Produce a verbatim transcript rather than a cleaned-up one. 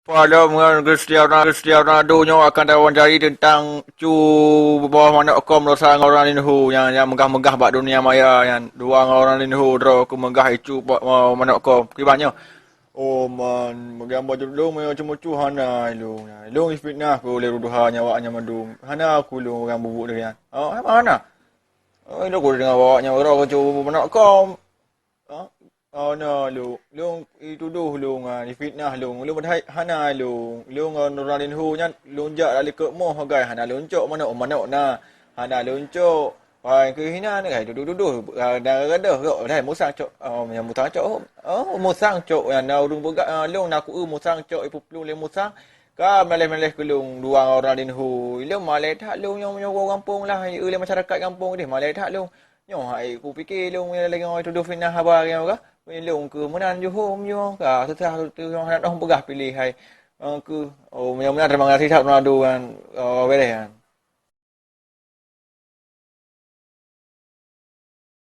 Padahai ngon Cristiano, Cristiano Ronaldo nyoe akan tawawancari teuntang cu boh manok com Rosa ngon Ronaldinho nyang, nyang meugah-meugah bak dunia maya nyan. Dua ngon Ronaldinho droe keu meugah icu boh manok com. Kiban nyoe. Oh man, meugah baju lôn meunyoe ceumucu hana ilôn. Ilôn ifitnah keu lé ruduha nyawa nyan mandum. Hana aku ilôn urang bubuet lagée nyan. Oh, hana. Oh, ilôn kudeungoe awak nyan droe keu cu manok com. Ha? Oh, na lôn. Lôn itudoh lôn, ha, ifitnah lôn. Lôn padahai hana lôn. Lôn ngon Ronaldinho nyan lôn jak lam likot moh sagai hana lôn cok manok, manok na. Hana lôn cok. Pai keu hina ni kai tudoh-tudoh. Ha, na gadoh kok dai musang cok. Oh, nyang musang cok. Oh, musang cok nyan na ureueng peugah, ah, lôn na kueu musang cok ipuplueng lé musang. Ka meuleh-meuleh keu lôn dua ngon Ronaldinho. Lôn malèe that lôn nyang meunyoe gampông lah, eu lé masyarakat gampông deh malèe that lôn. Nyoe hai kupike lôn nyang lagée ngon tudoh fitnah haba nyang ka. Lôn keu meunan juhom nyoe ka susah tu nyang hana noh peugah piléh hai. Keu oh nyang meunan terima kasih that Ronaldo kan. Oh, beres kan.